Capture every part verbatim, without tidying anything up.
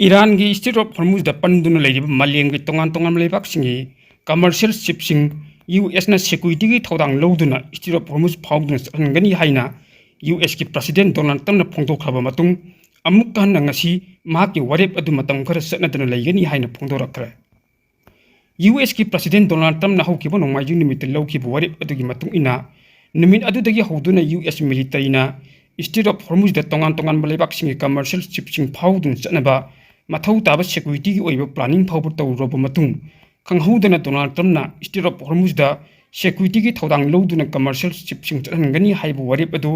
ꯏꯔꯥꯟꯒꯤ Strait of Hormuzꯗ ꯄꯟꯗꯨꯅ ꯂꯩꯔꯤꯕ ꯃꯥꯂꯦꯝꯒꯤ ꯇꯣꯉꯥꯟ ꯇꯣꯉꯥꯟꯕ ꯂꯩꯕꯥꯛꯁꯤꯡꯒꯤ commercial shipꯁꯤꯡ ꯌꯨ ꯑꯦꯁꯅ securityꯒꯤ ꯊꯧꯗꯥꯡ ꯂꯧꯗꯨꯅ Strait of Hormuz ꯐꯥꯎꯗꯨꯅ ꯆꯠꯍꯟꯒꯅꯤ ꯍꯥꯏꯅ ꯌꯨ ꯑꯦꯁꯀꯤ President Donald Trumpꯅ ꯐꯣꯡꯗꯣꯛꯈ꯭ꯔꯕ ꯃꯇꯨꯡ, ꯑꯃꯨꯛꯀ ꯍꯟꯅ ꯉꯁꯤ ꯃꯍꯥꯛꯀꯤ ꯋꯥꯔꯦꯞ ꯑꯗꯨ ꯃꯇꯝ ꯈꯔ ꯆꯠꯅꯗꯅ ꯂꯩꯒꯅꯤ ꯍꯥꯏꯅ ꯐꯣꯡꯗꯣꯔꯛꯈ꯭ꯔꯦ꯫ ꯌꯨ ꯑꯦꯁꯀꯤ President Donald Trumpꯅ ꯍꯧꯈꯤꯕ ꯅꯣꯡꯃꯥꯏꯖꯤꯡ ꯅꯨꯃꯤꯠꯇ ꯂꯧꯈꯤꯕ ꯋꯥꯔꯦꯞ ꯑꯗꯨꯒꯤ ꯃꯇꯨꯡ ꯏꯟꯅ, ꯅꯨꯃꯤꯠ ꯑꯗꯨꯗꯒꯤ ꯍꯧꯗꯨꯅ ꯌꯨ ꯑꯦꯁ militaryꯅ Strait of Hormuzꯗ ꯇꯣꯉꯥꯟ ꯇꯣꯉꯥꯟꯕ ꯂꯩꯕꯥꯛꯁꯤꯡꯒꯤ commercial shipꯁꯤꯡ ꯐꯥꯎꯗꯨꯅ ꯆꯠꯅꯕ ꯃꯊꯧ ꯇꯥꯕ securityꯒꯤ ꯑꯣꯏꯕ planning ꯐꯥꯎꯕ ꯇꯧꯔꯕ ꯃꯇꯨꯡ, ꯈꯪꯍꯧꯗꯅ Donald Trumpꯅ Strait of Hormuzꯗ securityꯒꯤ ꯊꯧꯗꯥꯡ ꯂꯧꯗꯨꯅ commercial shipꯁꯤꯡ ꯆꯠꯍꯟꯒꯅꯤ ꯍꯥꯏꯕ ꯋꯥꯔꯦꯞ ꯑꯗꯨ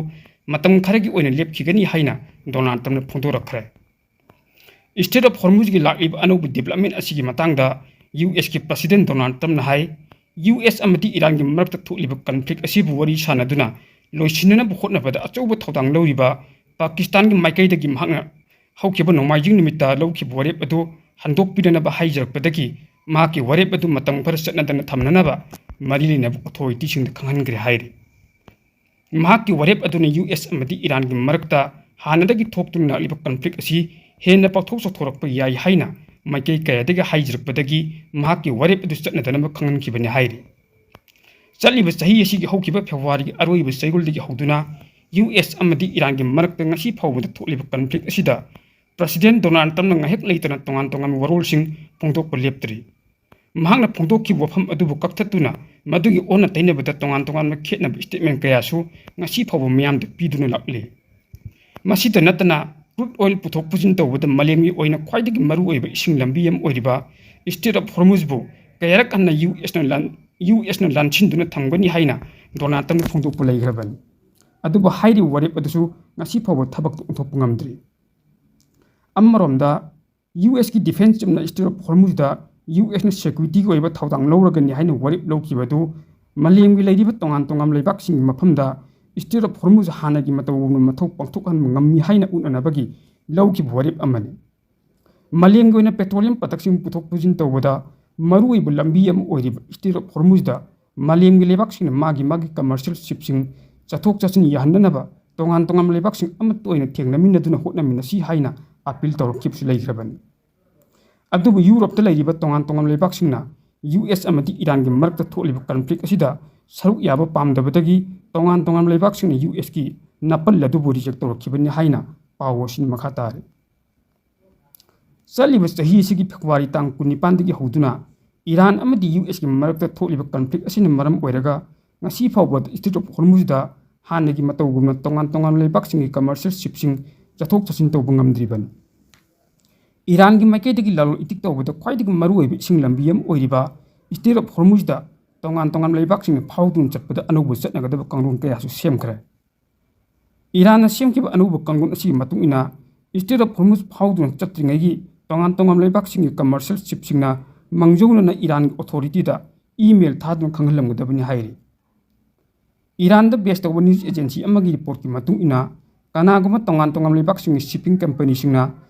ꯃꯇꯝ ꯈꯔꯒꯤ ꯑꯣꯏꯅ ꯂꯦꯞꯈꯤꯒꯅꯤ ꯍꯥꯏꯅ Donald Trumpꯅ ꯐꯣꯡꯗꯣꯔꯛꯈ꯭ꯔꯦ꯫ Strait of Hormuzꯒꯤ ꯂꯥꯛꯂꯤꯕ ꯑꯅꯧꯕ development ꯑꯁꯤꯒꯤ ꯃꯇꯥꯡꯗ ꯌꯨ ꯑꯦꯁꯀꯤ President Donald Trumpꯅ ꯍꯥꯏ, ꯌꯨ ꯑꯦꯁ ꯑꯃꯗꯤ ꯏꯔꯥꯟꯒꯤ ꯃꯔꯛꯇ ꯊꯣꯛꯂꯤꯕ conflict ꯑꯁꯤꯕꯨ ꯋꯥꯔꯤ ꯁꯥꯅꯗꯨꯅ ꯂꯣꯏꯁꯤꯟꯅꯅꯕ ꯍꯣꯠꯅꯕꯗ ꯑꯆꯧꯕ ꯊꯧꯗꯥꯡ ꯂꯧꯔꯤꯕ ꯄꯥꯀꯤꯁꯇꯥꯟꯒꯤ ꯃꯥꯏꯀꯩꯗꯒꯤ ꯃꯍꯥꯛꯅ ꯍꯧꯈꯤꯕ ꯅꯣꯡꯃꯥꯏꯖꯤꯡ ꯅꯨꯃꯤꯠꯇ ꯂꯧꯈꯤꯕ ꯋꯥꯔꯦꯞ ꯑꯗꯨ ꯍꯟꯗꯣꯛꯄꯤꯅꯅꯕ ꯍꯥꯏꯖꯔꯛꯄꯗꯒꯤ ꯃꯍꯥꯛꯀꯤ ꯋꯥꯔꯦꯞ ꯑꯗꯨ ꯃꯇꯝ ꯈꯔ ꯆꯠꯅꯗꯅ ꯊꯝꯅꯅꯕ ꯃꯔꯤ ꯂꯩꯅꯕ authorityꯁꯤꯡꯗ ꯈꯪꯍꯟꯈ꯭ꯔꯦ ꯍꯥꯏꯔꯤ꯫ ꯃꯍꯥꯛꯀꯤ ꯋꯥꯔꯦꯞ ꯑꯗꯨꯅ ꯌꯨ ꯑꯦꯁ ꯑꯃꯗꯤ ꯏꯔꯥꯟꯒꯤ ꯃꯔꯛꯇ ꯍꯥꯟꯅꯗꯒꯤ ꯊꯣꯛꯇꯨꯅ ꯂꯥꯛꯂꯤꯕ conflict ꯑꯁꯤ ꯍꯦꯟꯅ ꯄꯥꯛꯊꯣꯛ ꯆꯥꯎꯊꯣꯔꯛꯄ ꯌꯥꯏ ꯍꯥꯏꯅ ꯃꯥꯏꯀꯩ ꯀꯌꯥꯗꯒꯤ ꯍꯥꯏꯖꯔꯛꯄꯗꯒꯤ ꯃꯍꯥꯛꯀꯤ ꯋꯥꯔꯦꯞ ꯑꯗꯨ ꯆꯠꯅꯗꯅꯕ ꯈꯪꯍꯟꯈꯤꯕꯅꯤ ꯍꯥꯏꯔꯤ꯫ ꯆꯠꯂꯤꯕ ꯆꯍꯤ ꯑꯁꯤꯒꯤ ꯍꯧꯈꯤꯕ Februaryꯒꯤ ꯑꯔꯣꯏꯕ ꯆꯌꯣꯜꯗꯒꯤ ꯍꯧꯗꯨꯅ ꯌꯨ ꯑꯦꯁ ꯑꯃꯗꯤ ꯏꯔꯥꯟꯒꯤ ꯃꯔꯛꯇ ꯉꯁꯤ ꯐꯥꯎꯕꯗ ꯊꯣꯛꯂꯤꯕ conflict ꯑꯁꯤꯗ President Donald Trumpꯅ ꯉꯥꯏꯍꯥꯛ ꯂꯩꯇꯅ ꯇꯣꯉꯥꯟ ꯇꯣꯉꯥꯟꯕ ꯋꯥꯔꯣꯜꯁꯤꯡ ꯐꯣꯡꯗꯣꯛꯄ ꯂꯦꯞꯇ꯭ꯔꯤ꯫ ꯃꯍꯥꯛꯅ ꯐꯣꯡꯗꯣꯛꯈꯤꯕ ꯋꯥꯐꯝ ꯑꯗꯨꯕꯨ ꯀꯛꯊꯠꯇꯨꯅ ꯃꯗꯨꯒꯤ ꯑꯣꯟꯅ ꯇꯩꯅꯕꯗ ꯇꯣꯉꯥꯟ ꯇꯣꯉꯥꯟꯕ ꯈꯦꯠꯅꯕ statement ꯀꯌꯥꯁꯨ ꯉꯁꯤ ꯐꯥꯎꯕ ꯃꯤꯌꯥꯝꯗ ꯄꯤꯗꯨꯅ ꯂꯥꯛꯂꯤ꯫ ꯃꯁꯤꯇ ꯅꯠꯇꯅ, crude oil ꯄꯨꯊꯣꯛ ꯄꯨꯁꯤꯟ ꯇꯧꯕꯗ ꯃꯥꯂꯦꯝꯒꯤ ꯑꯣꯏꯅ ꯈ꯭ꯋꯥꯏꯗꯒꯤ ꯃꯔꯨꯑꯣꯏꯕ ꯏꯁꯤꯡ ꯂꯝꯕꯤ ꯑꯃ ꯑꯣꯏꯔꯤꯕ Strait of Hormuzꯕꯨ ꯀꯌꯥꯔꯛ ꯍꯟꯅ ꯌꯨ ꯑꯦꯁꯅ ꯂꯥꯟ-, ꯌꯨ ꯑꯦꯁꯅ ꯂꯥꯟꯁꯤꯟꯗꯨꯅ ꯊꯝꯒꯅꯤ ꯍꯥꯏꯅ Donald Trumpꯅ ꯐꯣꯡꯗꯣꯛꯄ ꯂꯩꯈ꯭ꯔꯕꯅꯤ꯫ ꯑꯗꯨꯕꯨ ꯍꯥꯏꯔꯤꯕ ꯋꯥꯔꯦꯞ ꯑꯗꯨꯁꯨ ꯉꯁꯤ ꯐꯥꯎꯕ ꯊꯕꯛꯇ ꯑꯣꯟꯊꯣꯛꯄ ꯉꯝꯗ꯭ꯔꯤ꯫ ꯑꯃꯔꯣꯝꯗ, ꯌꯨ ꯑꯦꯁꯀꯤ defence teamꯅ Strait of Hormuzꯗ ꯌꯨ ꯑꯦꯁꯅ securityꯒꯤ ꯑꯣꯏꯕ ꯊꯧꯗꯥꯡ ꯂꯧꯔꯒꯅꯤ ꯍꯥꯏꯅ ꯋꯥꯔꯦꯞ ꯂꯧꯈꯤꯕ ꯑꯗꯨ ꯃꯥꯂꯦꯝꯒꯤ ꯂꯩꯔꯤꯕ ꯇꯣꯉꯥꯟ ꯇꯣꯉꯥꯟꯕ ꯂꯩꯕꯥꯛꯁꯤꯡꯒꯤ ꯃꯐꯝꯗ Strait of Hormuz ꯍꯥꯟꯅꯒꯤ ꯃꯇꯧꯒꯨꯝꯅ ꯃꯊꯧ ꯄꯥꯡꯊꯣꯛꯍꯟꯕ ꯉꯝꯃꯤ ꯍꯥꯏꯅ ꯎꯠꯅꯅꯕꯒꯤ ꯂꯧꯈꯤꯕ ꯋꯥꯔꯦꯞ ꯑꯃꯅꯤ꯫ ꯃꯥꯂꯦꯝꯒꯤ ꯑꯣꯏꯅ petroleum productꯁꯤꯡ ꯄꯨꯊꯣꯛ ꯄꯨꯁꯤꯟ ꯇꯧꯕꯗ ꯃꯔꯨꯑꯣꯏꯕ ꯂꯝꯕꯤ ꯑꯃ ꯑꯣꯏꯔꯤꯕ Strait of Hormuzꯗ ꯃꯥꯂꯦꯝꯒꯤ ꯂꯩꯕꯥꯛꯁꯤꯡꯅ ꯃꯥꯒꯤ ꯃꯥꯒꯤ commercial shipꯁꯤꯡ ꯆꯠꯊꯣꯛ ꯆꯠꯁꯤꯟ ꯌꯥꯍꯟꯅꯅꯕ ꯇꯣꯉꯥꯟ ꯇꯣꯉꯥꯟꯕ ꯂꯩꯕꯥꯛꯁꯤꯡ ꯑꯃꯠꯇ ꯑꯣꯏꯅ ꯊꯦꯡꯅꯃꯤꯟꯅꯗꯨꯅ ꯍꯣꯠꯅꯃꯤꯟꯅꯁꯤ ꯍꯥꯏꯅ ꯑꯥꯄꯤꯜ ꯇꯧꯔꯛꯈꯤꯕꯁꯨ ꯂꯩꯈ꯭ꯔꯕꯅꯤ꯫ ꯑꯗꯨꯕꯨ ꯌꯨꯔꯣꯞꯇ ꯂꯩꯔꯤꯕ ꯇꯣꯉꯥꯟ ꯇꯣꯉꯥꯟꯕ ꯂꯩꯕꯥꯛꯁꯤꯡꯅ ꯌꯨ ꯑꯦꯁ ꯑꯃꯗꯤ ꯏꯔꯥꯟꯒꯤ ꯃꯔꯛꯇ ꯊꯣꯛꯂꯤꯕ ꯀꯟꯐ꯭ꯂꯤꯛ ꯑꯁꯤꯗ ꯁꯔꯨꯛ ꯌꯥꯕ ꯄꯥꯝꯗꯕꯗꯒꯤ ꯇꯣꯉꯥꯟ ꯇꯣꯉꯥꯟꯕ ꯂꯩꯕꯥꯛꯁꯤꯡꯅ ꯌꯨ ꯑꯦꯁꯀꯤ ꯅꯥꯄꯜ ꯑꯗꯨꯕꯨ ꯔꯤꯖꯦꯛ ꯇꯧꯔꯛꯈꯤꯕꯅꯤ ꯍꯥꯏꯅ ꯄꯥꯎ ꯑꯁꯤꯅ ꯃꯈꯥ ꯇꯥꯔꯤ꯫ ꯆꯠꯂꯤꯕ ꯆꯍꯤ ꯑꯁꯤꯒꯤ ꯐꯦꯕ꯭ꯔꯨꯋꯥꯔꯤ ꯇꯥꯡ ꯀꯨꯟꯅꯤꯄꯥꯟꯗꯒꯤ ꯍꯧꯗꯨꯅ ꯏꯔꯥꯟ ꯑꯃꯗꯤ ꯌꯨ ꯑꯦꯁꯀꯤ ꯃꯔꯛꯇ ꯊꯣꯛꯂꯤꯕ ꯀꯟꯐ꯭ꯂꯤꯛ ꯑꯁꯤꯅ ꯃꯔꯝ ꯑꯣꯏꯔꯒ ꯉꯁꯤ ꯐꯥꯎꯕꯗ ꯏꯁꯇ꯭ꯔꯦꯠ ꯑꯣꯐ ꯍꯣꯔꯃꯨꯖꯗ ꯍꯥꯟꯅꯒꯤ ꯃꯇꯧꯒꯨꯝꯅ ꯇꯣꯉꯥꯟ ꯇꯣꯉꯥꯟꯕ ꯂꯩꯕꯥꯛꯁꯤꯡꯒꯤ ꯀꯃꯔꯁꯤꯌꯦꯜ ꯁꯤꯞꯁꯤꯡ ꯆꯠꯊꯣꯛ ꯆꯠꯁꯤꯟ ꯇꯧꯕ ꯉꯝꯗ꯭ꯔꯤꯕꯅꯤ꯫ ꯏꯔꯥꯟꯒꯤ ꯃꯥꯏꯀꯩꯗꯒꯤ ꯂꯂꯣꯟ ꯏꯇꯤꯛ ꯇꯧꯕꯗ ꯈ꯭ꯋꯥꯏꯗꯒꯤ ꯃꯔꯨꯑꯣꯏꯕ ꯏꯁꯤꯡ ꯂꯝꯕꯤ ꯑꯃ ꯑꯣꯏꯔꯤꯕ ꯏꯁꯇ꯭ꯔꯦꯠ ꯑꯣꯐ ꯍꯣꯔꯃꯨꯖꯗ ꯇꯣꯉꯥꯟ ꯇꯣꯉꯥꯟꯕ ꯂꯩꯕꯥꯛꯁꯤꯡꯅ ꯐꯥꯎꯗꯨꯅ ꯆꯠꯄꯗ ꯑꯅꯧꯕ ꯆꯠꯅꯒꯗꯕ ꯀꯥꯡꯂꯣꯟ ꯀꯌꯥꯁꯨ ꯁꯦꯝꯈ꯭ꯔꯦ꯫ ꯏꯔꯥꯟꯅ ꯁꯦꯝꯈꯤꯕ ꯑꯅꯧꯕ ꯀꯥꯡꯂꯣꯟ ꯑꯁꯤꯒꯤ ꯃꯇꯨꯡ ꯏꯟꯅ ꯏꯁꯇ꯭ꯔꯦꯠ ꯑꯣꯐ ꯍꯣꯔꯃꯨꯖ ꯐꯥꯎꯗꯨꯅ ꯆꯠꯇ꯭ꯔꯤꯉꯩꯒꯤ ꯇꯣꯉꯥꯟ ꯇꯣꯉꯥꯟꯕ ꯂꯩꯕꯥꯛꯁꯤꯡꯒꯤ ꯀꯃꯔꯁꯤꯌꯦꯜ ꯁꯤꯞꯁꯤꯡꯅ ꯃꯥꯡꯖꯧꯅꯅ ꯏꯔꯥꯟꯒꯤ ꯑꯣꯊꯣꯔꯤꯇꯤꯗ ꯏꯃꯦꯜ ꯊꯥꯗꯨꯅ ꯈꯪꯍꯜꯂꯝꯒꯗꯕꯅꯤ ꯍꯥꯏꯔꯤ꯫ ꯏꯔꯥꯟꯗ ꯕꯦꯁ ꯇꯧꯕ ꯅ꯭ꯌꯨꯁ ꯑꯦꯖꯦꯟꯁꯤ ꯑꯃꯒꯤ ꯔꯤꯄꯣꯔꯠꯀꯤ ꯃꯇꯨꯡ ꯏꯟꯅ ꯀꯅꯥꯒꯨꯝꯕ ꯇꯣꯉꯥꯟ ꯇꯣꯉꯥꯟꯕ ꯂꯩꯕꯥꯛꯁꯤꯡꯒꯤ ꯁꯤꯞꯄꯤꯡ ꯀꯝꯄꯅꯤꯁꯤꯡꯅ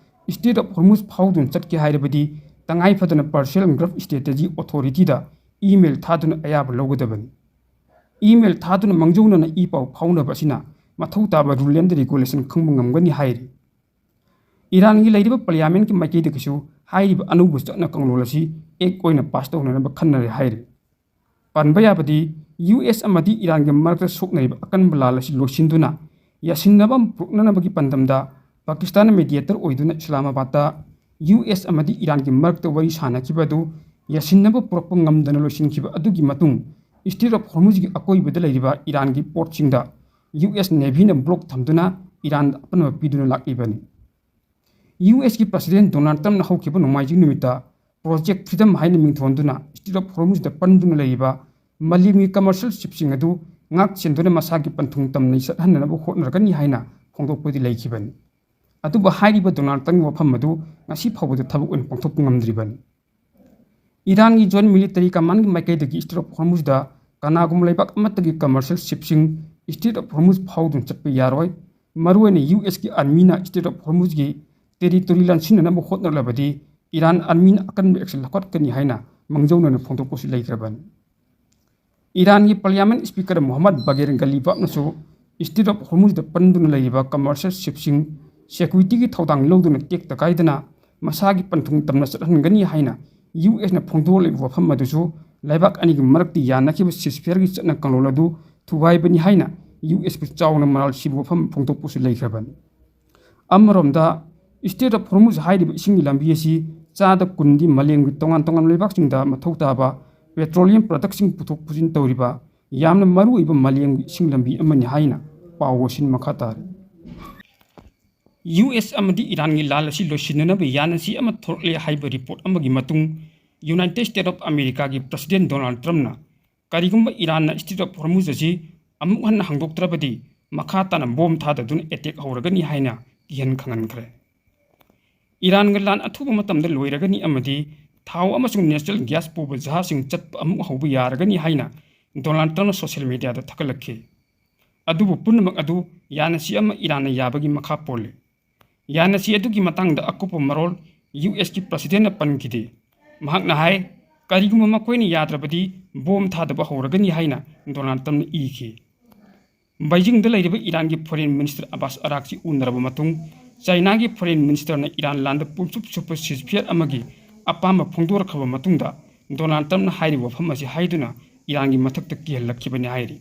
ꯏꯁꯇ꯭ꯔꯦꯠ ꯑꯣꯐ ꯍꯣꯔꯃꯨꯖ ꯐꯥꯎꯗꯨꯅ ꯆꯠꯀꯦ ꯍꯥꯏꯔꯕꯗꯤ ꯇꯉꯥꯏ ꯐꯗꯅ ꯄꯥꯔꯁꯦꯜ ꯑꯦꯟ ꯒ꯭ꯔꯐ ꯏꯁꯇ꯭ꯔꯦꯇꯦꯖꯤ ꯑꯣꯊꯣꯔꯤꯇꯤꯗ ꯏꯃꯦꯜ ꯊꯥꯗꯨꯅ ꯑꯌꯥꯕ ꯂꯧꯒꯗꯕꯅꯤ꯫ ꯏꯃꯦꯜ ꯊꯥꯗꯨꯅ ꯃꯥꯡꯖꯧꯅꯅ ꯏ ꯄꯥꯎ ꯐꯥꯎꯅꯕ ꯑꯁꯤꯅ ꯃꯊꯧ ꯇꯥꯕ ꯔꯨꯜ ꯑꯦꯟ ꯔꯤꯒꯨꯂꯦꯁꯟ ꯈꯪꯕ ꯉꯝꯒꯅꯤ ꯍꯥꯏꯔꯤ꯫ ꯏꯔꯥꯟꯒꯤ ꯂꯩꯔꯤꯕ ꯄꯥꯔꯂꯤꯌꯥꯃꯦꯟꯠꯀꯤ ꯃꯥꯏꯀꯩꯗꯒꯤꯁꯨ ꯍꯥꯏꯔꯤꯕ ꯑꯅꯧꯕ ꯆꯠꯅ ꯀꯥꯡꯂꯣꯟ ꯑꯁꯤ ꯑꯦꯛ ꯑꯣꯏꯅ ꯄꯥꯁ ꯇꯧꯅꯅꯕ ꯈꯟꯅꯔꯦ ꯍꯥꯏꯔꯤ꯫ ꯄꯟꯕ ꯌꯥꯕꯗꯤ, ꯌꯨ ꯑꯦꯁ ꯑꯃꯗꯤ ꯏꯔꯥꯟꯒꯤ ꯃꯔꯛꯇ ꯁꯣꯛꯅꯔꯤꯕ ꯑꯀꯟꯕ ꯂꯥꯜ ꯑꯁꯤ ꯂꯣꯏꯁꯤꯟꯗꯨꯅ ꯌꯥꯁꯤꯟꯅꯕ ꯑꯃ ꯄꯨꯔꯛꯅꯅꯕꯒꯤ ꯄꯥꯟꯗꯝꯗ ꯄꯥꯀꯤꯁꯇꯥꯟꯅ ꯃꯦꯗꯤꯌꯦꯇꯔ ꯑꯣꯏꯗꯨꯅ ꯏꯁꯂꯥꯃꯥꯕꯥꯗꯇ ꯌꯨ ꯑꯦꯁ ꯑꯃꯗꯤ ꯏꯔꯥꯟꯒꯤ ꯃꯔꯛꯇ ꯋꯥꯔꯤ ꯁꯥꯅꯈꯤꯕ ꯑꯗꯨ ꯌꯥꯁꯤꯟꯅꯕ ꯄꯨꯔꯛꯄ ꯉꯝꯗꯅ ꯂꯣꯏꯁꯤꯟꯈꯤꯕ ꯑꯗꯨꯒꯤ ꯃꯇꯨꯡ, ꯏꯁꯇ꯭ꯔꯦꯠ ꯑꯣꯐ ꯍꯣꯔꯃꯨꯖꯒꯤ ꯑꯀꯣꯏꯕꯗ ꯂꯩꯔꯤꯕ ꯏꯔꯥꯟꯒꯤ ꯄꯣꯔꯠꯁꯤꯡꯗ ꯌꯨ ꯑꯦꯁ ꯅꯦꯚꯤꯅ ꯕ꯭ꯂꯣꯛ ꯊꯝꯗꯨꯅ ꯏꯔꯥꯟꯗ ꯑꯄꯟꯕ ꯄꯤꯗꯨꯅ ꯂꯥꯛꯂꯤꯕꯅꯤ꯫ ꯌꯨ ꯑꯦꯁꯀꯤ ꯄ꯭ꯔꯁꯤꯗꯦꯟꯠ ꯗꯣꯅꯥꯜꯗ ꯇ꯭ꯔꯝꯞꯅ ꯍꯧꯈꯤꯕ ꯅꯣꯡꯃꯥꯏꯖꯤꯡ ꯅꯨꯃꯤꯠꯇ ꯄ꯭ꯔꯣꯖꯦꯛ ꯐ꯭ꯔꯤꯗꯝ ꯍꯥꯏꯅ ꯃꯤꯡꯊꯣꯟꯗꯨꯅ ꯏꯁꯇ꯭ꯔꯦꯠ ꯑꯣꯐ ꯍꯣꯔꯃꯨꯖꯗ ꯄꯟꯗꯨꯅ ꯂꯩꯔꯤꯕ ꯃꯥꯂꯦꯝꯒꯤ ꯀꯃꯔꯁꯤꯌꯦꯜ ꯁꯤꯞꯁꯤꯡ ꯑꯗꯨ ꯉꯥꯛ ꯁꯦꯟꯗꯨꯅ ꯃꯁꯥꯒꯤ ꯄꯟꯊꯨꯡ ꯇꯝꯅ ꯆꯠꯍꯟꯅꯅꯕ ꯍꯣꯠꯅꯔꯛꯀꯅꯤ ꯍꯥꯏꯅ ꯐꯣꯡꯗꯣꯛꯄꯗꯤ ꯂꯩꯈꯤꯕꯅꯤ꯫ ꯑꯗꯨꯕꯨ ꯍꯥꯏꯔꯤꯕ ꯗꯣꯅꯥꯜꯗ ꯇ꯭ꯔꯝꯞꯀꯤ ꯋꯥꯐꯝ ꯑꯗꯨ ꯉꯁꯤ ꯐꯥꯎꯕꯗ ꯊꯕꯛ ꯑꯣꯏꯅ ꯄꯥꯡꯊꯣꯛꯄ ꯉꯝꯗ꯭ꯔꯤꯕꯅꯤ꯫ ꯏꯔꯥꯟꯒꯤ ꯖꯣꯏꯟꯠ ꯃꯤꯂꯤꯇꯔꯤ ꯀꯃꯥꯟꯗꯒꯤ ꯃꯥꯏꯀꯩꯗꯒꯤ ꯏꯁꯇ꯭ꯔꯦꯠ ꯑꯣꯐ ꯍꯣꯔꯃꯨꯖꯗ ꯀꯅꯥꯒꯨꯝꯕ ꯂꯩꯕꯥꯛ ꯑꯃꯠꯇꯒꯤ ꯀꯃꯔꯁꯤꯌꯦꯜ ꯁꯤꯞꯁꯤꯡ ꯏꯁꯇ꯭ꯔꯦꯠ ꯑꯣꯐ ꯍꯣꯔꯃꯨꯖ ꯐꯥꯎꯗꯨꯅ ꯆꯠꯄ ꯌꯥꯔꯣꯏ꯫ ꯃꯔꯨꯑꯣꯏꯅ ꯌꯨ ꯑꯦꯁꯀꯤ ꯑꯥꯔꯃꯤꯅ ꯏꯁꯇ꯭ꯔꯦꯠ ꯑꯣꯐ ꯍꯣꯔꯃꯨꯖꯒꯤ ꯇꯦꯔꯤꯇꯣꯔꯤ ꯂꯥꯟꯁꯤꯟꯅꯅꯕ ꯍꯣꯠꯅꯔꯕꯗꯤ ꯏꯔꯥꯟ ꯑꯥꯔꯃꯤꯅ ꯑꯀꯟꯕ ꯑꯦꯛꯁꯟ ꯂꯧꯈꯠꯀꯅꯤ ꯍꯥꯏꯅ ꯃꯥꯡꯖꯧꯅꯅ ꯐꯣꯡꯗꯣꯛꯄꯁꯨ ꯂꯩꯈ꯭ꯔꯕꯅꯤ꯫ ꯏꯔꯥꯟꯒꯤ ꯄꯥꯔꯂꯤꯌꯥꯃꯦꯟꯠ ꯁ꯭ꯄꯤꯀꯔ ꯃꯣꯍꯝꯃꯗ ꯕꯥꯒꯦꯔ ꯒꯂꯤꯕꯥꯐꯅꯁꯨ ꯏꯁꯇ꯭ꯔꯦꯠ ꯑꯣꯐ ꯍꯣꯔꯃꯨꯖꯗ ꯄꯟꯗꯨꯅ ꯂꯩꯔꯤꯕ ꯀꯃꯔꯁꯤꯌꯦꯜ ꯁꯤꯞꯁꯤꯡ ꯁꯦꯀ꯭ꯌꯨꯔꯤꯇꯤꯒꯤ ꯊꯧꯗꯥꯡ ꯂꯧꯗꯨꯅ ꯇꯦꯛꯇ ꯀꯥꯏꯗꯅ ꯃꯁꯥꯒꯤ ꯄꯟꯊꯨꯡ ꯇꯝꯅ ꯆꯠꯍꯟꯒꯅꯤ ꯍꯥꯏꯅ ꯌꯨ ꯑꯦꯁꯅ ꯐꯣꯡꯗꯣꯛꯂꯤꯕ ꯋꯥꯐꯝ ꯑꯗꯨꯁꯨ ꯂꯩꯕꯥꯛ ꯑꯅꯤꯒꯤ ꯃꯔꯛꯇ ꯌꯥꯅꯈꯤꯕ ceasefire ꯒꯤ ꯆꯠꯅ ꯀꯥꯡꯂꯣꯟ ꯑꯗꯨ ꯊꯨꯒꯥꯏꯕꯅꯤ ꯍꯥꯏꯅ ꯌꯨ ꯑꯦꯁꯄꯨ ꯆꯥꯎꯅ ꯃꯔꯥꯜ ꯁꯤꯕ ꯋꯥꯐꯝ ꯐꯣꯡꯗꯣꯛꯄꯁꯨ ꯂꯩꯈ꯭ꯔꯕꯅꯤ꯫ ꯑꯃꯔꯣꯝꯗ, Strait of Hormuz ꯍꯥꯏꯔꯤꯕ ꯏꯁꯤꯡꯒꯤ ꯂꯝꯕꯤ ꯑꯁꯤ ꯆꯥꯗ ꯀꯨꯟꯗꯤ ꯃꯥꯂꯦꯝꯒꯤ ꯇꯣꯉꯥꯟ ꯇꯣꯉꯥꯟꯕ ꯂꯩꯕꯥꯛꯁꯤꯡꯗ ꯃꯊꯧ ꯇꯥꯕ petroleum product ꯁꯤꯡ ꯄꯨꯊꯣꯛ ꯄꯨꯁꯤꯟ ꯇꯧꯔꯤꯕ ꯌꯥꯝꯅ ꯃꯔꯨꯑꯣꯏꯕ ꯃꯥꯂꯦꯝꯒꯤ ꯏꯁꯤꯡ ꯂꯝꯕꯤ ꯑꯃꯅꯤ ꯍꯥꯏꯅ ꯄꯥꯎ ꯑꯁꯤꯅ ꯃꯈꯥ ꯇꯥꯔꯤ꯫ ꯌꯨ ꯑꯦꯁ ꯑꯃꯗꯤ ꯏꯔꯥꯟꯒꯤ ꯂꯥꯟ ꯑꯁꯤ ꯂꯣꯏꯁꯤꯟꯅꯅꯕ ꯌꯥꯅꯁꯤ ꯑꯃ ꯊꯣꯔꯛꯂꯦ ꯍꯥꯏꯕ ꯔꯤꯄꯣꯔꯠ ꯑꯃꯒꯤ ꯃꯇꯨꯡ, United States of America ꯒꯤ President Donald Trump ꯅ ꯀꯔꯤꯒꯨꯝꯕ ꯏꯔꯥꯟꯅ Strait of Hormuz ꯑꯁꯤ ꯑꯃꯨꯛ ꯍꯟꯅ ꯍꯥꯡꯗꯣꯛꯇ꯭ꯔꯕꯗꯤ ꯃꯈꯥ ꯇꯥꯅ ꯕꯣꯝ ꯊꯥꯗꯗꯨꯅ attack ꯍꯧꯔꯒꯅꯤ ꯍꯥꯏꯅ ꯀꯤꯍꯟ ꯈꯪꯍꯟꯈ꯭ꯔꯦ꯫ ꯏꯔꯥꯟꯒ ꯂꯥꯟ ꯑꯊꯨꯕ ꯃꯇꯝꯗ ꯂꯣꯏꯔꯒꯅꯤ ꯑꯃꯗꯤ ꯊꯥꯎ ꯑꯃꯁꯨꯡ natural gas ꯄꯨꯕ ꯖꯍꯥꯖꯁꯤꯡ ꯆꯠꯄ ꯑꯃꯨꯛ ꯍꯧꯕ ꯌꯥꯔꯒꯅꯤ ꯍꯥꯏꯅ ꯗꯣꯅꯥꯜꯗ ꯇ꯭ꯔꯝꯞꯅ social media ꯗ ꯊꯥꯒꯠꯂꯛꯈꯤ꯫ ꯑꯗꯨꯕꯨ ꯄꯨꯝꯅꯃꯛ ꯑꯗꯨ ꯌꯥꯅꯁꯤ ꯑꯃ ꯏꯔꯥꯟꯅ ꯌꯥꯕꯒꯤ ꯃꯈꯥ ꯄꯣꯜꯂꯤ꯫ ꯌꯥꯅꯁꯤ ꯑꯗꯨꯒꯤ ꯃꯇꯥꯡꯗ ꯑꯀꯨꯞꯄ ꯃꯔꯣꯜ ꯌꯨ ꯑꯦꯁ ꯀꯤ President ꯅ ꯄꯟꯈꯤꯗꯦ꯫ ꯃꯍꯥꯛꯅ ꯍꯥꯏ, "ꯀꯔꯤꯒꯨꯝꯕ ꯃꯈꯣꯏꯅ ꯌꯥꯗ꯭ꯔꯕꯗꯤ ꯕꯣꯝ ꯊꯥꯗꯕ ꯍꯧꯔꯒꯅꯤ" ꯍꯥꯏꯅ ꯗꯣꯅꯥꯜꯗ ꯇ꯭ꯔꯝꯞꯅ ꯏꯈꯤ꯫ ꯕꯩꯖꯤꯡꯗ ꯂꯩꯔꯤꯕ ꯏꯔꯥꯟꯒꯤ Foreign Minister ꯑꯕꯥꯁ ꯑꯔꯥꯛꯆꯤ ꯎꯅꯔꯕ ꯃꯇꯨꯡ, ꯆꯥꯏꯅꯥꯒꯤ Foreign Minister ꯅ ꯏꯔꯥꯟ ꯂꯥꯟꯗ ꯄꯨꯝꯁꯨꯞ ꯁꯨꯞꯄ ceasefire ꯑꯃꯒꯤ ꯑꯄꯥꯝꯕ ꯐꯣꯡꯗꯣꯔꯛꯈ꯭ꯔꯕ ꯃꯇꯨꯡꯗ, ꯗꯣꯅꯥꯜꯗ ꯇ꯭ꯔꯝꯞꯅ ꯍꯥꯏꯔꯤꯕ ꯋꯥꯐꯝ ꯑꯁꯤ ꯍꯥꯏꯗꯨꯅ ꯏꯔꯥꯟꯒꯤ ꯃꯊꯛꯇ ꯀꯤꯍꯜꯂꯛꯈꯤꯕꯅꯤ ꯍꯥꯏꯔꯤ꯫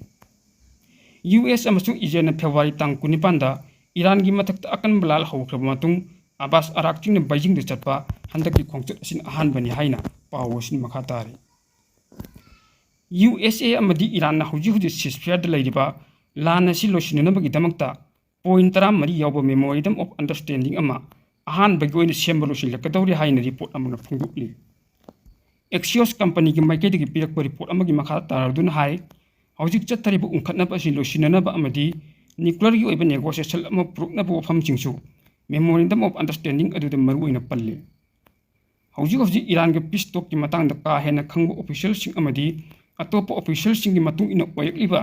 ꯌꯨ ꯑꯦꯁ ꯑꯃꯁꯨꯡ ꯏꯖꯔꯦꯜꯅ ꯐꯦꯕ꯭ꯔꯨꯋꯥꯔꯤ ꯇꯥꯡ ꯀꯨꯟꯅꯤꯄꯥꯟꯗ ꯏꯔꯥꯟꯒꯤ ꯃꯊꯛꯇ ꯑꯀꯟꯕ ꯂꯥꯜ ꯍꯧꯈ꯭ꯔꯕ ꯃꯇꯨꯡ, ꯑꯕꯥꯁ ꯑꯔꯥꯛꯆꯤꯅ ꯕꯩꯖꯤꯡꯗ ꯆꯠꯄ ꯍꯟꯗꯛꯀꯤ ꯈꯣꯡꯆꯠ ꯑꯁꯤꯅ ꯑꯍꯥꯟꯕꯅꯤ ꯍꯥꯏꯅ ꯄꯥꯎ ꯑꯁꯤꯅ ꯃꯈꯥ ꯇꯥꯔꯤ꯫ ꯌꯨ ꯑꯦꯁ ꯑꯦ ꯑꯃꯗꯤ ꯏꯔꯥꯟꯅ ꯍꯧꯖꯤꯛ ꯍꯧꯖꯤꯛ ceasefire ꯗ ꯂꯩꯔꯤꯕ ꯂꯥꯟ ꯑꯁꯤ ꯂꯣꯏꯁꯤꯟꯅꯅꯕꯒꯤꯗꯃꯛꯇ point ꯇꯔꯥꯃꯔꯤ ꯌꯥꯎꯕ Memorandum of Understanding ꯑꯃ ꯑꯍꯥꯟꯕꯒꯤ ꯑꯣꯏꯅ ꯁꯦꯝꯕ ꯂꯣꯏꯁꯤꯜꯂꯛꯀꯗꯧꯔꯤ ꯍꯥꯏꯅ ꯔꯤꯄꯣꯔꯠ ꯑꯃꯅ ꯐꯣꯡꯗꯣꯛꯂꯤ꯫ Axios company ꯒꯤ ꯃꯥꯏꯀꯩꯗꯒꯤ ꯄꯤꯔꯛꯄ ꯔꯤꯄꯣꯔꯠ ꯑꯃꯒꯤ ꯃꯈꯥ ꯇꯥꯔꯗꯨꯅ ꯍꯥꯏ, ꯍꯧꯖꯤꯛ ꯆꯠꯊꯔꯤꯕ ꯎꯪꯈꯠꯅꯕ ꯑꯁꯤ ꯂꯣꯏꯁꯤꯟꯅꯅꯕ ꯑꯃꯗꯤ nuclear ꯒꯤ ꯑꯣꯏꯕ negotiation ꯑꯃ ꯄꯨꯔꯛꯅꯕ ꯋꯥꯐꯝꯁꯤꯡꯁꯨ Memorandum of Understanding ꯑꯗꯨꯗ ꯃꯔꯨꯑꯣꯏꯅ ꯄꯜꯂꯤ꯫ ꯍꯧꯖꯤꯛ ꯍꯧꯖꯤꯛ ꯏꯔꯥꯟꯒꯤ peace talk ꯀꯤ ꯃꯇꯥꯡꯗ ꯀꯥ ꯍꯦꯟꯅ ꯈꯪꯕ official ꯁꯤꯡ ꯑꯃꯗꯤ ꯑꯇꯣꯞꯄ official ꯁꯤꯡꯒꯤ ꯃꯇꯨꯡ ꯏꯟꯅ ꯑꯣꯏꯔꯛꯂꯤꯕ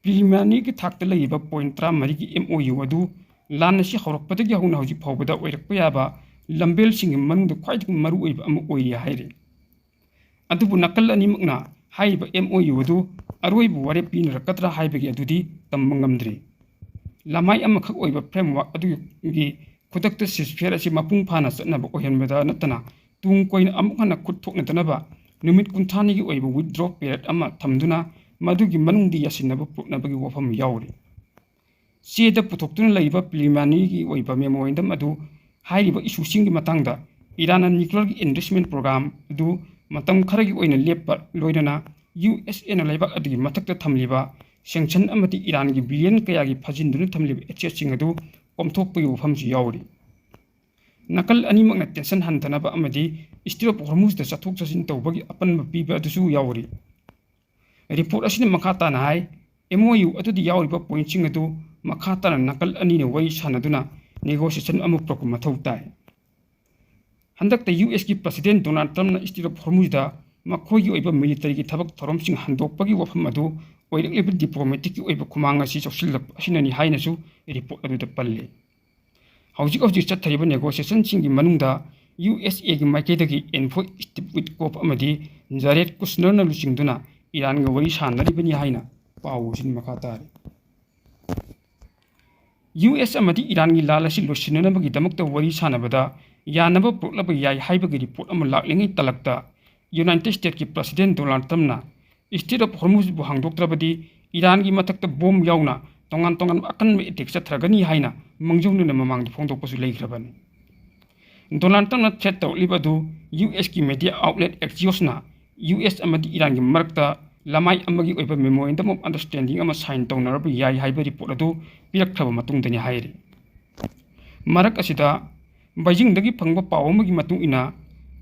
preliminary ꯒꯤ ꯊꯥꯛꯇ ꯂꯩꯔꯤꯕ point ꯇꯔꯥꯃꯔꯤꯒꯤ M O U ꯑꯗꯨ ꯂꯥꯟ ꯑꯁꯤ ꯍꯧꯔꯛꯄꯗꯒꯤ ꯍꯧꯅ ꯍꯧꯖꯤꯛ ꯐꯥꯎꯕꯗ ꯑꯣꯏꯔꯛꯄ ꯌꯥꯕ ꯂꯝꯕꯦꯜꯁꯤꯡꯒꯤ ꯃꯅꯨꯡꯗ ꯈ꯭ꯋꯥꯏꯗꯒꯤ ꯃꯔꯨꯑꯣꯏꯕ ꯑꯃ ꯑꯣꯏꯔꯤ ꯍꯥꯏꯔꯤ꯫ ꯑꯗꯨꯕꯨ ꯅꯥꯀꯜ ꯑꯅꯤꯃꯛꯅ ꯍꯥꯏꯔꯤꯕ M O U ꯑꯗꯨ ꯑꯔꯣꯏꯕ ꯋꯥꯔꯦꯞ ꯄꯤꯅꯔꯛꯀꯗ꯭ꯔꯥ ꯍꯥꯏꯕꯒꯤ ꯑꯗꯨꯗꯤ ꯇꯝꯕ ꯉꯝꯗ꯭ꯔꯤ꯫ ꯂꯃꯥꯏ ꯑꯃꯈꯛ ꯑꯣꯏꯕ framework ꯑꯗꯨꯒꯤ ꯈꯨꯗꯛꯇ ceasefire ꯑꯁꯤ ꯃꯄꯨꯡ ꯐꯥꯅ ꯆꯠꯅꯕ ꯑꯣꯏꯍꯟꯕꯗ ꯅꯠꯇꯅ, ꯇꯨꯡ ꯀꯣꯏꯅ ꯑꯃꯨꯛ ꯍꯟꯅ ꯈꯨꯠ ꯊꯣꯛꯅꯗꯅꯕ ꯅꯨꯃꯤꯠ ꯀꯨꯟꯊ꯭ꯔꯥꯅꯤꯒꯤ ꯑꯣꯏꯕ withdrawal period ꯑꯃ ꯊꯝꯗꯨꯅ, ꯃꯗꯨꯒꯤ ꯃꯅꯨꯡꯗꯤ ꯌꯥꯁꯤꯟꯅꯕ ꯄꯨꯔꯛꯅꯕꯒꯤ ꯋꯥꯐꯝ ꯌꯥꯎꯔꯤ꯫ ꯆꯦꯗ ꯄꯨꯊꯣꯛꯇꯨꯅ ꯂꯩꯔꯤꯕ preliminary ꯒꯤ ꯑꯣꯏꯕ memorandum ꯑꯗꯨ ꯍꯥꯏꯔꯤꯕ issue ꯁꯤꯡꯒꯤ ꯃꯇꯥꯡꯗ, ꯏꯔꯥꯟꯅ nuclear ꯒꯤ enrichment program ꯑꯗꯨ ꯃꯇꯝ ꯈꯔꯒꯤ ꯑꯣꯏꯅ ꯂꯦꯞꯄ, ꯂꯣꯏꯅꯅ ꯌꯨ ꯑꯦꯁ ꯑꯦꯅ ꯂꯩꯕꯥꯛ ꯑꯗꯨꯒꯤ ꯃꯊꯛꯇ ꯊꯝꯂꯤꯕ sanction ꯑꯃꯗꯤ ꯏꯔꯥꯟꯒꯤ billion ꯀꯌꯥꯒꯤ ꯐꯥꯖꯤꯟꯗꯨꯅ ꯊꯝꯂꯤꯕ asset ꯁꯤꯡ ꯑꯗꯨ ꯀꯣꯝꯊꯣꯛꯄꯒꯤ ꯋꯥꯐꯝꯁꯨ ꯌꯥꯎꯔꯤ꯫ ꯅꯥꯀꯜ ꯑꯅꯤꯃꯛꯅ tension ꯍꯟꯊꯅꯕ ꯑꯃꯗꯤ Strait of Hormuz ꯗ ꯆꯠꯊꯣꯛ ꯆꯠꯁꯤꯟ ꯇꯧꯕꯒꯤ ꯑꯄꯟꯕ ꯄꯤꯕ ꯑꯗꯨꯁꯨ ꯌꯥꯎꯔꯤ꯫ Report ꯑꯁꯤꯅ ꯃꯈꯥ ꯇꯥꯅ ꯍꯥꯏ, M O U ꯑꯗꯨꯗ ꯌꯥꯎꯔꯤꯕ point ꯁꯤꯡ ꯑꯗꯨ ꯃꯈꯥ ꯇꯥꯅ ꯅꯥꯀꯜ ꯑꯅꯤꯅ ꯋꯥꯔꯤ ꯁꯥꯅꯗꯨꯅ negotiation ꯑꯃ ꯄꯨꯔꯛꯄ ꯃꯊꯧ ꯇꯥꯏ꯫ ꯍꯟꯗꯛꯇ ꯌꯨ ꯑꯦꯁ ꯀꯤ President Donald Trump ꯅ Strait of Hormuz ꯗ ꯃꯈꯣꯏꯒꯤ ꯑꯣꯏꯕ military ꯒꯤ ꯊꯕꯛ ꯊꯧꯔꯝꯁꯤꯡ ꯍꯟꯗꯣꯛꯄꯒꯤ ꯋꯥꯐꯝ ꯑꯗꯨ ꯑꯣꯏꯔꯛꯂꯤꯕ diplomatic ꯀꯤ ꯑꯣꯏꯕ ꯈꯨꯃꯥꯡ ꯑꯁꯤ ꯆꯥꯎꯁꯤꯜꯂꯛꯄ ꯑꯁꯤꯅꯅꯤ ꯍꯥꯏꯅꯁꯨ report ꯑꯗꯨꯗ ꯄꯜꯂꯤ꯫ ꯍꯧꯖꯤꯛ ꯍꯧꯖꯤꯛ ꯆꯠꯊꯔꯤꯕ negotiation ꯁꯤꯡꯒꯤ ꯃꯅꯨꯡꯗ ꯌꯨ ꯑꯦꯁ ꯑꯦ ꯒꯤ ꯃꯥꯏꯀꯩꯗꯒꯤ Envoy Steve Witkoff ꯑꯃꯗꯤ Jared Kushner ꯅ ꯂꯨꯆꯤꯡꯗꯨꯅ ꯏꯔꯥꯟꯒ ꯋꯥꯔꯤ ꯁꯥꯅꯔꯤꯕꯅꯤ ꯍꯥꯏꯅ ꯄꯥꯎ ꯑꯁꯤꯅ ꯃꯈꯥ ꯇꯥꯔꯤ꯫ ꯌꯨ ꯑꯦꯁ ꯑꯃꯗꯤ ꯏꯔꯥꯟꯒꯤ ꯂꯥꯜ ꯑꯁꯤ ꯂꯣꯏꯁꯤꯟꯅꯅꯕꯒꯤꯗꯃꯛꯇ ꯋꯥꯔꯤ ꯁꯥꯅꯕꯗ ꯌꯥꯅꯕ ꯄꯨꯔꯛꯅꯕ ꯌꯥꯏ ꯍꯥꯏꯕꯒꯤ report ꯑꯃ ꯂꯥꯛꯂꯤꯉꯩ ꯇꯥꯂꯛꯇ, United States ꯀꯤ President Donald Trump ꯅ Strait of Hormuz ꯕꯨ ꯍꯥꯡꯗꯣꯛꯇ꯭ꯔꯕꯗꯤ ꯏꯔꯥꯟꯒꯤ ꯃꯊꯛꯇ bomb ꯌꯥꯎꯅ ꯇꯣꯉꯥꯟ ꯇꯣꯉꯥꯟꯕ ꯑꯀꯟꯕ attack ꯆꯠꯊꯔꯒꯅꯤ ꯍꯥꯏꯅ ꯃꯥꯡꯖꯧꯅꯅ ꯃꯃꯥꯡꯗ ꯐꯣꯡꯗꯣꯛꯄꯁꯨ ꯂꯩꯈ꯭ꯔꯕꯅꯤ꯫ Donald Trump ꯅ threat ꯇꯧꯔꯛꯂꯤꯕ ꯑꯗꯨ ꯌꯨ ꯑꯦꯁ ꯀꯤ media outlet Axios ꯅ ꯌꯨ ꯑꯦꯁ ꯑꯃꯗꯤ ꯏꯔꯥꯟꯒꯤ ꯃꯔꯛꯇ ꯂꯃꯥꯏ ꯑꯃꯒꯤ ꯑꯣꯏꯕ memorandum of understanding ꯑꯃ sign ꯇꯧꯅꯔꯕ ꯌꯥꯏ ꯍꯥꯏꯕ report ꯑꯗꯨ ꯄꯤꯔꯛꯈ꯭ꯔꯕ ꯃꯇꯨꯡꯗꯅꯤ ꯍꯥꯏꯔꯤ꯫ ꯃꯔꯛ ꯑꯁꯤꯗ, ꯕꯩꯖꯤꯡꯗꯒꯤ ꯐꯪꯕ ꯄꯥꯎ ꯑꯃꯒꯤ ꯃꯇꯨꯡ ꯏꯟꯅ,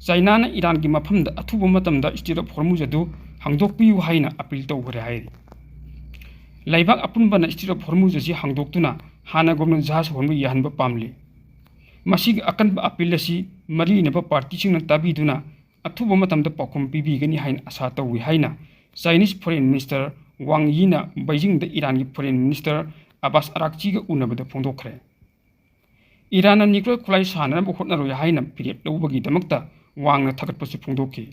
ꯆꯥꯏꯅꯥꯅ ꯏꯔꯥꯟꯒꯤ ꯃꯐꯝꯗ ꯑꯊꯨꯕ ꯃꯇꯝꯗ Strait of Hormuz ꯑꯗꯨ ꯍꯥꯡꯗꯣꯛꯄꯤꯌꯨ ꯍꯥꯏꯅ appeal ꯇꯧꯈ꯭ꯔꯦ ꯍꯥꯏꯔꯤ꯫ ꯂꯩꯕꯥꯛ ꯑꯄꯨꯟꯕꯅ Strait of Hormuz ꯑꯁꯤ ꯍꯥꯡꯗꯣꯛꯇꯨꯅ ꯍꯥꯟꯅꯒꯨꯝꯅ ꯖꯍꯥꯖ ꯍꯣꯟꯕ ꯌꯥꯍꯟꯕ ꯄꯥꯝꯂꯤ꯫ ꯃꯁꯤꯒꯤ ꯑꯀꯟꯕ appeal ꯑꯁꯤ ꯃꯔꯤ ꯂꯩꯅꯕ party ꯁꯤꯡꯅ ꯇꯥꯕꯤꯗꯨꯅ ꯑꯊꯨꯕ ꯃꯇꯝꯗ ꯄꯥꯎꯈꯨꯝ ꯄꯤꯕꯤꯒꯅꯤ ꯍꯥꯏꯅ ꯑꯥꯁꯥ ꯇꯧꯏ ꯍꯥꯏꯅ Chinese Foreign Minister Wang Yi ꯅ ꯕꯩꯖꯤꯡꯗ ꯏꯔꯥꯟꯒꯤ Foreign Minister ꯑꯕꯥꯁ ꯑꯔꯥꯛꯆꯤꯒ ꯎꯅꯕꯗ ꯐꯣꯡꯗꯣꯛꯈ꯭ꯔꯦ꯫ ꯏꯔꯥꯟꯅ nuclear ꯈꯨꯠꯂꯥꯏ ꯁꯥꯅꯅꯕ ꯍꯣꯠꯅꯔꯣꯏ ꯍꯥꯏꯅ ꯐꯤꯔꯦꯞ ꯂꯧꯕꯒꯤꯗꯃꯛꯇ ꯋꯥꯡꯅ ꯊꯥꯒꯠꯄꯁꯨ ꯐꯣꯡꯗꯣꯛꯈꯤ꯫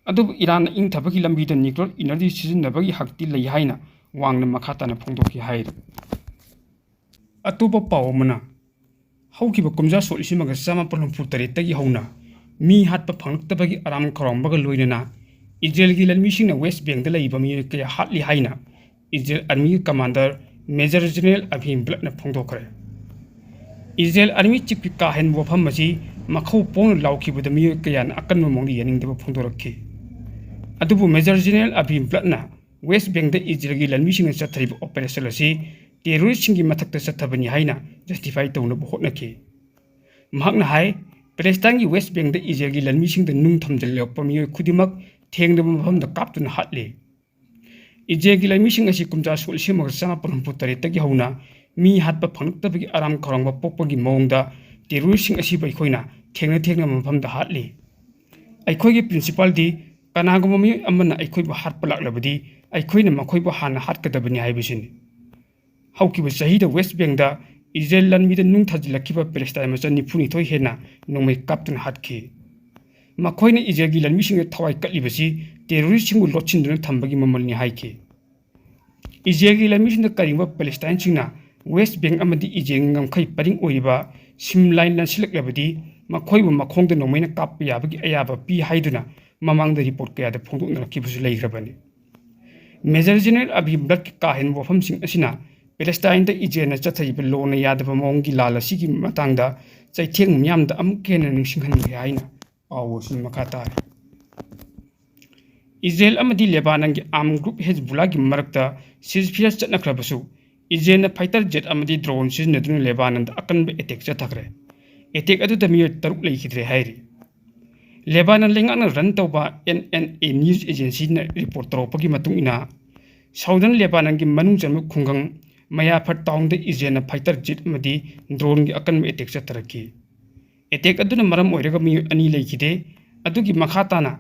ꯑꯗꯨꯕꯨ ꯏꯔꯥꯟꯅ ꯏꯪꯊꯕꯒꯤ ꯂꯝꯕꯤꯗ nuclear energy ꯁꯤꯖꯤꯟꯅꯕꯒꯤ ꯍꯛꯇꯤ ꯂꯩ ꯍꯥꯏꯅ ꯋꯥꯡꯅ ꯃꯈꯥ ꯇꯥꯅ ꯐꯣꯡꯗꯣꯛꯈꯤ ꯍꯥꯏꯔꯤ꯫ ꯑꯇꯣꯞꯄ ꯄꯥꯎ ꯑꯃꯅ, ꯍꯧꯈꯤꯕ ꯀꯨꯝꯖꯥ ꯁꯣꯛ ꯂꯤꯁꯤꯡ ꯑꯃꯒ ꯆꯃꯥꯄꯜ ꯍꯨꯝꯐꯨ ꯇꯔꯦꯠꯇꯒꯤ ꯍꯧꯅ ꯃꯤ ꯍꯥꯠꯄ ꯐꯪꯂꯛꯇꯕꯒꯤ ꯑꯔꯥꯝ ꯈꯧꯔꯥꯡꯕꯒ ꯂꯣꯏꯅꯅ ꯏꯖꯔꯦꯜꯒꯤ ꯂꯟꯃꯤꯁꯤꯡꯅ ꯋꯦꯁ ꯕꯦꯡꯗ ꯂꯩꯕ ꯃꯤꯑꯣꯏ ꯀꯌꯥ ꯍꯥꯠꯂꯤ ꯍꯥꯏꯅ ꯏꯖꯔꯦꯜ ꯑꯥꯔꯃꯤꯒꯤ ꯀꯃꯥꯟꯗꯔ ꯃꯦꯖꯔ ꯖꯦꯅꯔꯦꯜ ꯑꯚꯤꯝ ꯕ꯭ꯂꯠꯅ ꯐꯣꯡꯗꯣꯛꯈ꯭ꯔꯦ꯫ ꯏꯖꯔꯦꯜ ꯑꯥꯔꯃꯤ ꯆꯤꯐꯀꯤ ꯀꯥ ꯍꯦꯟꯕ ꯋꯥꯐꯝ ꯑꯁꯤ ꯃꯈꯧ ꯄꯣꯡꯅ ꯂꯥꯎꯈꯤꯕꯗ ꯃꯤꯑꯣꯏ ꯀꯌꯥꯅ ꯑꯀꯟꯕ ꯃꯑꯣꯡꯗ ꯌꯥꯅꯤꯡꯗꯕ ꯐꯣꯡꯗꯣꯔꯛꯈꯤ꯫ ꯑꯗꯨꯕꯨ ꯃꯦꯖꯔ ꯖꯦꯅꯔꯦꯜ ꯑꯚꯤꯝ ꯕ꯭ꯂꯠꯅ ꯋꯦꯁ ꯕꯦꯡꯗ ꯏꯖꯔꯦꯜꯒꯤ ꯂꯟꯃꯤꯁꯤꯡꯅ ꯆꯠꯊꯔꯤꯕ ꯑꯣꯄꯔꯦꯁꯟ ꯑꯁꯤ ꯇꯦꯔꯣꯔꯤꯁꯁꯤꯡꯒꯤ ꯃꯊꯛꯇ ꯆꯠꯊꯕꯅꯤ ꯍꯥꯏꯅ ꯖꯁꯇꯤꯐꯥꯏ ꯇꯧꯅꯕ ꯍꯣꯠꯅꯈꯤ꯫ ꯃꯍꯥꯛꯅ ꯍꯥꯏ, ꯄꯦꯂꯦꯁꯇꯥꯏꯟꯒꯤ ꯋꯦꯁ ꯕꯦꯡꯗ ꯏꯖꯔꯦꯜꯒꯤ ꯂꯟꯃꯤꯁꯤꯡꯗ ꯅꯨꯡ ꯊꯝꯖꯤꯜꯂꯛꯄ ꯃꯤꯑꯣꯏ ꯈꯨꯗꯤꯡꯃꯛ ꯊꯦꯡꯅꯕ ꯃꯐꯝꯗ ꯀꯥꯞꯇꯨꯅ ꯍꯥꯠꯂꯤ꯫ ꯏꯖꯔꯦꯜꯒꯤ ꯂꯟꯃꯤꯁꯤꯡ ꯑꯁꯤ ꯀꯨꯝꯖꯥ ꯁꯣꯛ ꯂꯤꯁꯤꯡ ꯑꯃꯒ ꯆꯃꯥꯄꯜ ꯍꯨꯝꯐꯨ ꯇꯔꯦꯠꯇꯒꯤ ꯍꯧꯅ ꯃꯤ ꯍꯥꯠꯄ ꯐꯪꯂꯛꯇꯕꯒꯤ ꯑꯔꯥꯝ ꯈꯧꯔꯥꯡꯕ ꯄꯣꯛꯄꯒꯤ ꯃꯑꯣꯡꯗ ꯇꯦꯔꯣꯔꯤꯁꯁꯤꯡ ꯑꯁꯤꯕꯨ ꯑꯩꯈꯣꯏꯅ ꯊꯦꯡꯅ ꯊꯦꯡꯅꯕ ꯃꯐꯝꯗ ꯍꯥꯠꯂꯤ꯫ ꯑꯩꯈꯣꯏꯒꯤ ꯄ꯭ꯔꯤꯟꯁꯤꯄꯥꯜꯗꯤ ꯀꯅꯥꯒꯨꯝꯕ ꯃꯤꯑꯣꯏ ꯑꯃꯅ ꯑꯩꯈꯣꯏꯕꯨ ꯍꯥꯠꯄ ꯂꯥꯛꯂꯕꯗꯤ ꯑꯩꯈꯣꯏꯅ ꯃꯈꯣꯏꯕꯨ ꯍꯥꯟꯅ ꯍꯥꯠꯀꯗꯕꯅꯤ ꯍꯥꯏꯕꯁꯤꯅꯤ꯫ ꯍꯧꯈꯤꯕ ꯆꯍꯤꯗ ꯋꯦꯁ ꯕꯦꯡꯗ ꯏꯖꯔꯦꯜ ꯂꯟꯃꯤꯗ ꯅꯨꯡ ꯊꯥꯖꯤꯜꯂꯛꯈꯤꯕ ꯄꯦꯂꯦꯁꯇꯥꯏꯟ ꯃꯆꯥ ꯅꯤꯐꯨ ꯅꯤꯊꯣꯏ ꯍꯦꯟꯅ ꯅꯣꯡꯃꯩ ꯀꯥꯞꯇꯨꯅ ꯍꯥꯠꯈꯤ꯫ ꯃꯈꯣꯏꯅ ꯏꯖꯔꯦꯜꯒꯤ ꯂꯟꯃꯤꯁꯤꯡꯗ ꯊꯋꯥꯏ ꯀꯠꯂꯤꯕꯁꯤ ꯇꯦꯔꯣꯔꯤꯁꯁꯤꯡꯕꯨ ꯂꯣꯠꯁꯤꯟꯗꯨꯅ ꯊꯝꯕꯒꯤ ꯃꯃꯜꯅꯤ ꯍꯥꯏꯈꯤ꯫ ꯏꯖꯔꯦꯜꯒꯤ ꯂꯟꯃꯤꯁꯤꯡꯗ ꯀꯔꯤꯒꯨꯝꯕ ꯄꯦꯂꯦꯁꯇꯥꯏꯟꯁꯤꯡꯅ ꯋꯦꯁ ꯕꯦꯡ ꯑꯃꯗꯤ ꯏꯖꯔꯦꯜꯒꯤ ꯉꯝꯈꯩ ꯄꯔꯤꯡ ꯑꯣꯏꯔꯤꯕ ꯁꯤꯝ ꯂꯥꯏꯟ ꯂꯥꯟꯁꯤꯜꯂꯛꯂꯕꯗꯤ ꯃꯈꯣꯏꯕꯨ ꯃꯈꯣꯡꯗ ꯅꯣꯡꯃꯩꯅ ꯀꯥꯞꯄ ꯌꯥꯕꯒꯤ ꯑꯌꯥꯕ ꯄꯤ ꯍꯥꯏꯗꯨꯅ ꯃꯃꯥꯡꯗ ꯔꯤꯄꯣꯔꯠ ꯀꯌꯥꯗ ꯐꯣꯡꯗꯣꯛꯅꯔꯛꯈꯤꯕꯁꯨ ꯂꯩꯈ꯭ꯔꯕꯅꯤ꯫ ꯃꯦꯖꯔ ꯖꯦꯅꯔꯦꯜ ꯑꯚꯤꯝ ꯕ꯭ꯂꯠꯀꯤ ꯀꯥ ꯍꯦꯟꯕ ꯋꯥꯐꯝꯁꯤꯡ ꯑꯁꯤꯅ ꯄꯦꯂꯦꯁꯇꯥꯏꯟꯗ ꯏꯖꯔꯦꯜꯅ ꯆꯠꯊꯔꯤꯕ ꯂꯣꯟꯅ ꯌꯥꯗꯕ ꯃꯑꯣꯡꯒꯤ ꯂꯥꯜ ꯑꯁꯤꯒꯤ ꯃꯇꯥꯡꯗ ꯆꯩꯊꯦꯡ ꯃꯤꯌꯥꯝꯗ ꯑꯃꯨꯛꯀ ꯍꯦꯟꯅ ꯅꯤꯡꯁꯤꯡꯍꯟꯈ꯭ꯔꯦ ꯍꯥꯏꯅ ꯄꯥꯎ ꯑꯁꯤꯅ ꯃꯈꯥ ꯇꯥꯔꯤ꯫ ꯏꯖꯔꯦꯜ ꯑꯃꯗꯤ ꯂꯦꯕꯥꯅꯟꯒꯤ ꯑꯥꯔꯝ ꯒ꯭ꯔꯨꯞ ꯍꯦꯖꯕꯨꯂꯥꯒꯤ ꯃꯔꯛꯇ ꯁꯤꯖꯐꯤꯌꯔ ꯆꯠꯅꯈ꯭ꯔꯕꯁꯨ, ꯏꯖꯔꯦꯜꯅ ꯐꯥꯏꯇꯔ ꯖꯦꯠ ꯑꯃꯗꯤ ꯗ꯭ꯔꯣꯟ ꯁꯤꯖꯤꯟꯅꯗꯨꯅ ꯂꯦꯕꯥꯅꯟꯗ ꯑꯀꯟꯕ ꯑꯦꯇꯦꯛ ꯆꯠꯊꯈ꯭ꯔꯦ꯫ ꯑꯦꯇꯦꯛ ꯑꯗꯨꯗ ꯃꯤꯑꯣꯏ ꯇꯔꯨꯛ ꯂꯩꯈꯤꯗ꯭ꯔꯦ ꯍꯥꯏꯔꯤ꯫ ꯂꯦꯕꯥꯅꯟ ꯂꯩꯉꯥꯛꯅ ꯔꯟ ꯇꯧꯕ ꯑꯦꯟ ꯑꯦꯟ ꯑꯦ ꯅ꯭ꯌꯨꯁ ꯑꯦꯖꯦꯟꯁꯤꯅ ꯔꯤꯄꯣꯔꯠ ꯇꯧꯔꯛꯄꯒꯤ ꯃꯇꯨꯡ ꯏꯟꯅ, ꯁꯥꯎꯗꯔꯟ ꯂꯦꯕꯥꯅꯟꯒꯤ ꯃꯅꯨꯡ ꯆꯟꯕ ꯈꯨꯡꯒꯪ ꯃꯌꯥꯐꯠ ꯇꯥꯎꯟꯗ ꯏꯖꯔꯦꯜꯅ ꯐꯥꯏꯇꯔ ꯖꯦꯠ ꯑꯃꯗꯤ ꯗ꯭ꯔꯣꯟꯒꯤ ꯑꯀꯟꯕ ꯑꯦꯇꯦꯛ ꯆꯠꯊꯔꯛꯈꯤ꯫ ꯑꯦꯇꯦꯛ ꯑꯗꯨꯅ ꯃꯔꯝ ꯑꯣꯏꯔꯒ ꯃꯤꯑꯣꯏ ꯑꯅꯤ ꯂꯩꯈꯤꯗꯦ꯫ ꯑꯗꯨꯒꯤ ꯃꯈꯥ ꯇꯥꯅ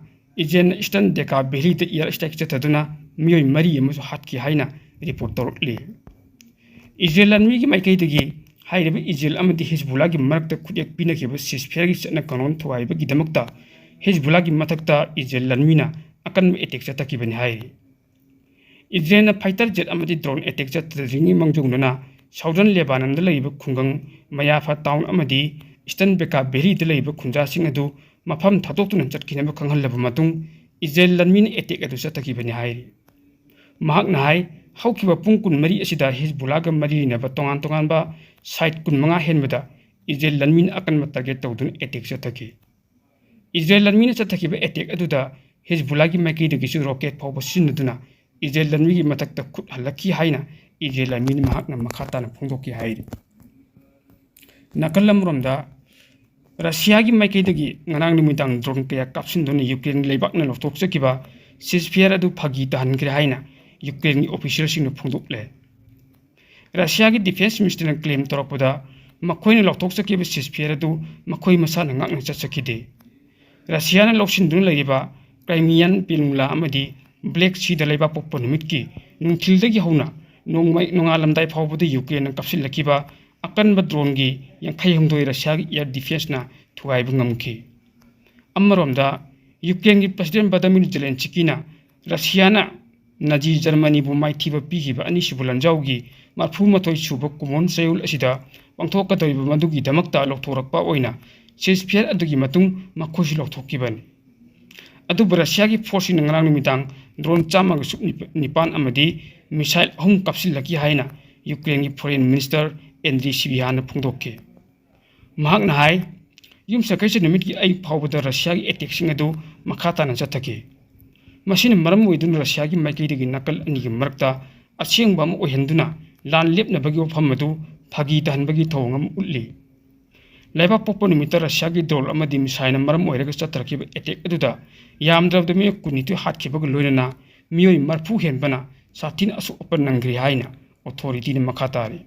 ꯏꯖꯔꯦꯜꯅ ꯏꯁꯇꯔꯟ ꯗꯦꯀꯥ ꯚꯦꯂꯤꯗ ꯑꯦꯌꯔ ꯁ꯭ꯇ꯭ꯔꯥꯏꯛ ꯆꯠꯊꯗꯨꯅ ꯃꯤꯑꯣꯏ ꯃꯔꯤ ꯑꯃꯁꯨ ꯍꯥꯠꯈꯤ ꯍꯥꯏꯅ ꯔꯤꯄꯣꯔꯠ ꯇꯧꯔꯛꯂꯤ꯫ ꯏꯖꯔꯦꯜ ꯂꯥꯟꯃꯤꯒꯤ ꯃꯥꯏꯀꯩꯗꯒꯤ ꯍꯥꯏꯔꯤꯕ ꯏꯖꯔꯦꯜ ꯑꯃꯗꯤ ꯍꯤꯖꯕꯨꯜꯂꯥꯒꯤ ꯃꯔꯛꯇ ꯈꯨꯠꯌꯦꯛ ꯄꯤꯅꯈꯤꯕ ꯁꯤꯖꯐꯤꯌꯔꯒꯤ ꯆꯠꯅ ꯀꯥꯡꯂꯣꯟ ꯊꯨꯒꯥꯏꯕꯒꯤꯗꯃꯛꯇ ꯍꯤꯖꯕꯨꯜꯂꯥꯒꯤ ꯃꯊꯛꯇ ꯏꯖꯔꯦꯜ ꯂꯥꯟꯃꯤꯅ ꯑꯀꯟꯕ ꯑꯦꯇꯦꯛ ꯆꯠꯊꯈꯤꯕꯅꯤ ꯍꯥꯏꯔꯤ꯫ ꯏꯖꯔꯦꯜꯅ ꯐꯥꯏꯇꯔ ꯖꯦꯠ ꯑꯃꯗꯤ ꯗ꯭ꯔꯣꯟ ꯑꯦꯇꯦꯛ ꯆꯠꯊꯗ꯭ꯔꯤꯉꯩ ꯃꯥꯡꯖꯧꯅꯅ Southern Lebanon ꯗ ꯂꯩꯔꯤꯕ ꯈꯨꯡꯒꯪ ꯃꯌꯥꯐꯥ town ꯑꯃꯗꯤ Eastern Bekaa Valley ꯗ ꯂꯩꯔꯤꯕ ꯈꯨꯟꯖꯥꯁꯤꯡ ꯑꯗꯨ ꯃꯐꯝ ꯊꯥꯗꯣꯛꯇꯨꯅ ꯆꯠꯈꯤꯅꯕ ꯈꯪꯍꯜꯂꯕ ꯃꯇꯨꯡ, ꯏꯖꯔꯦꯜ ꯂꯥꯟꯃꯤꯅ attack ꯑꯗꯨ ꯆꯠꯊꯈꯤꯕꯅꯤ ꯍꯥꯏꯔꯤ꯫ ꯃꯍꯥꯛꯅ ꯍꯥꯏ, ꯍꯧꯈꯤꯕ ꯄꯨꯡ ꯀꯨꯟꯃꯔꯤ ꯑꯁꯤꯗ ꯍꯤꯖꯕꯨꯜꯂꯥꯒ ꯃꯔꯤ ꯂꯩꯅꯕ ꯇꯣꯉꯥꯟ ꯇꯣꯉꯥꯟꯕ site ꯀꯨꯟꯃꯉꯥ ꯍꯦꯟꯕꯗ ꯏꯖꯔꯦꯜ ꯂꯥꯟꯃꯤꯅ ꯑꯀꯟꯕ target ꯇꯧꯗꯨꯅ attack ꯆꯠꯊꯈꯤ꯫ ꯏꯖꯔꯦꯜ ꯂꯥꯟꯃꯤꯅ ꯆꯠꯊꯈꯤꯕ attack ꯑꯗꯨꯗ ꯍꯤꯖꯕꯨꯜꯂꯥꯒꯤ ꯃꯥꯏꯀꯩꯗꯒꯤꯁꯨ rocket ꯐꯥꯎꯕ ꯁꯤꯖꯤꯟꯅꯗꯨꯅ ꯏꯖꯔꯦꯜ ꯂꯥꯟꯃꯤꯒꯤ ꯃꯊꯛꯇ ꯈꯨꯠ ꯍꯜꯂꯛꯈꯤ ꯍꯥꯏꯅ ꯏꯖꯔꯦꯜ ꯂꯥꯟꯃꯤꯅ ꯃꯍꯥꯛꯅ ꯃꯈꯥ ꯇꯥꯅ ꯐꯣꯡꯗꯣꯛꯈꯤ ꯍꯥꯏꯔꯤ꯫ ꯅꯥꯀꯜ ꯑꯃꯔꯣꯝꯗ, ꯔꯁꯤꯌꯥꯒꯤ ꯃꯥꯏꯀꯩꯗꯒꯤ ꯉꯔꯥꯡ ꯅꯨꯃꯤꯗꯥꯡ drone ꯀꯌꯥ ꯀꯥꯞꯁꯤꯟꯗꯨꯅ ꯌꯨꯀ꯭ꯔꯦꯟ ꯂꯩꯕꯥꯛꯅ ꯂꯧꯊꯣꯛꯆꯈꯤꯕ ceasefire ꯑꯗꯨ ꯐꯥꯒꯤ ꯇꯥꯍꯟꯈ꯭ꯔꯦ ꯍꯥꯏꯅ ꯌꯨꯀ꯭ꯔꯦꯟꯒꯤ officialꯁꯤꯡꯅ ꯐꯣꯡꯗꯣꯛꯂꯦ꯫ ꯔꯁꯤꯌꯥꯒꯤ defence ministerꯅ claim ꯇꯧꯔꯛꯄꯗ, ꯃꯈꯣꯏꯅ ꯂꯧꯊꯣꯛꯆꯈꯤꯕ ceasefire ꯑꯗꯨ ꯃꯈꯣꯏ ꯃꯁꯥꯅ ꯉꯥꯛꯅ ꯆꯠꯆꯈꯤꯗꯦ꯫ ꯔꯁꯤꯌꯥꯅ ꯂꯧꯁꯤꯟꯗꯨꯅ ꯂꯩꯔꯤꯕ Crimean Peninsula ꯑꯃꯗꯤ Black Seaꯗ ꯂꯩꯕꯥꯛꯄꯣꯛꯄ ꯅꯨꯃꯤꯠꯀꯤ ꯅꯨꯡꯊꯤꯜꯗꯒꯤ ꯍꯧꯅ ꯅꯣꯡꯃꯩ-, ꯅꯣꯡꯉꯥꯜꯂꯝꯗꯥꯏ ꯐꯥꯎꯕꯗ ꯌꯨꯀ꯭ꯔꯦꯟꯅ ꯀꯥꯞꯁꯤꯜꯂꯛꯈꯤꯕ ꯑꯀꯟꯕ droneꯒꯤ ꯌꯥꯡꯈꯩ ꯍꯨꯝꯗꯣꯏ ꯔꯁꯤꯌꯥꯒꯤ air defenceꯅ ꯊꯨꯒꯥꯏꯕ ꯉꯝꯈꯤ꯫ ꯑꯃꯔꯣꯝꯗ, ꯌꯨꯀ꯭ꯔꯦꯟꯒꯤ President Volodymyr Zelenskyꯅ ꯔꯁꯤꯌꯥꯅ ꯅꯥꯖꯤ ꯖꯔꯃꯅꯤꯕꯨ ꯃꯥꯏꯊꯤꯕ ꯄꯤꯈꯤꯕ ꯑꯅꯤꯁꯨꯕ ꯂꯥꯟꯖꯥꯎꯒꯤ ꯃꯔꯐꯨ ꯃꯥꯊꯣꯏ ꯁꯨꯕ ꯀꯨꯝꯑꯣꯟ ꯆꯌꯣꯜ ꯑꯁꯤꯗ ꯄꯥꯡꯊꯣꯛꯀꯗꯧꯔꯤꯕ ꯃꯗꯨꯒꯤꯗꯃꯛꯇ ꯂꯧꯊꯣꯔꯛꯄ ꯑꯣꯏꯅ ceasefire ꯑꯗꯨꯒꯤ ꯃꯇꯨꯡ ꯃꯈꯣꯏꯁꯨ ꯂꯧꯊꯣꯛꯈꯤꯕꯅꯤ꯫ ꯑꯗꯨꯕꯨ ꯔꯁꯤꯌꯥꯒꯤ forceꯁꯤꯡꯅ ꯉꯔꯥꯡ ꯅꯨꯃꯤꯗꯥꯡ drone ꯆꯥꯝꯃꯒ ꯁꯨꯞ ꯅꯤꯄꯥꯟ ꯑꯃꯗꯤ missile ꯑꯍꯨꯝ ꯀꯥꯞꯁꯤꯜꯂꯛꯈꯤ ꯍꯥꯏꯅ ꯌꯨꯀ꯭ꯔꯦꯟꯒꯤ Foreign Minister Andriy Sybihaꯅ ꯐꯣꯡꯗꯣꯛꯈꯤ꯫ ꯃꯍꯥꯛꯅ ꯍꯥꯏ, ꯌꯨꯝꯁꯀꯩꯁ ꯅꯨꯃꯤꯠꯀꯤ ꯑꯌꯨꯛ ꯐꯥꯎꯕꯗ ꯔꯁꯤꯌꯥꯒꯤ attackꯁꯤꯡ ꯑꯗꯨ ꯃꯈꯥ ꯇꯥꯅ ꯆꯠꯊꯈꯤ꯫ ꯃꯁꯤꯅ ꯃꯔꯝ ꯑꯣꯏꯗꯨꯅ ꯔꯁꯤꯌꯥꯒꯤ ꯃꯥꯏꯀꯩꯗꯒꯤ ꯅꯥꯀꯜ ꯑꯅꯤꯒꯤ ꯃꯔꯛꯇ ꯑꯁꯦꯡꯕ ꯑꯃ ꯑꯣꯏꯍꯟꯗꯨꯅ ꯂꯥꯟ ꯂꯦꯞꯅꯕꯒꯤ ꯋꯥꯐꯝ ꯑꯗꯨ ꯐꯥꯒꯤ ꯇꯥꯍꯟꯕꯒꯤ ꯊꯧꯑꯣꯡ ꯑꯃ ꯎꯠꯂꯤ꯫ ꯂꯩꯕꯥꯛꯄꯣꯛꯄ ꯅꯨꯃꯤꯠꯇ ꯔꯁꯤꯌꯥꯒꯤ drone ꯑꯃꯗꯤ missileꯅ ꯃꯔꯝ ꯑꯣꯏꯔꯒ ꯆꯠꯊꯔꯛꯈꯤꯕ attack ꯑꯗꯨꯗ ꯌꯥꯝꯗ꯭ꯔꯕꯗ ꯃꯤꯑꯣꯏ ꯀꯨꯟꯅꯤꯊꯣꯏ ꯍꯥꯠꯈꯤꯕꯒ ꯂꯣꯏꯅꯅ ꯃꯤꯑꯣꯏ ꯃꯔꯐꯨ ꯍꯦꯟꯕꯅ ꯁꯥꯊꯤꯅ ꯑꯁꯣꯛ ꯑꯄꯟ ꯅꯪꯈ꯭ꯔꯦ ꯍꯥꯏꯅ authorityꯅ ꯃꯈꯥ ꯇꯥꯔꯤ꯫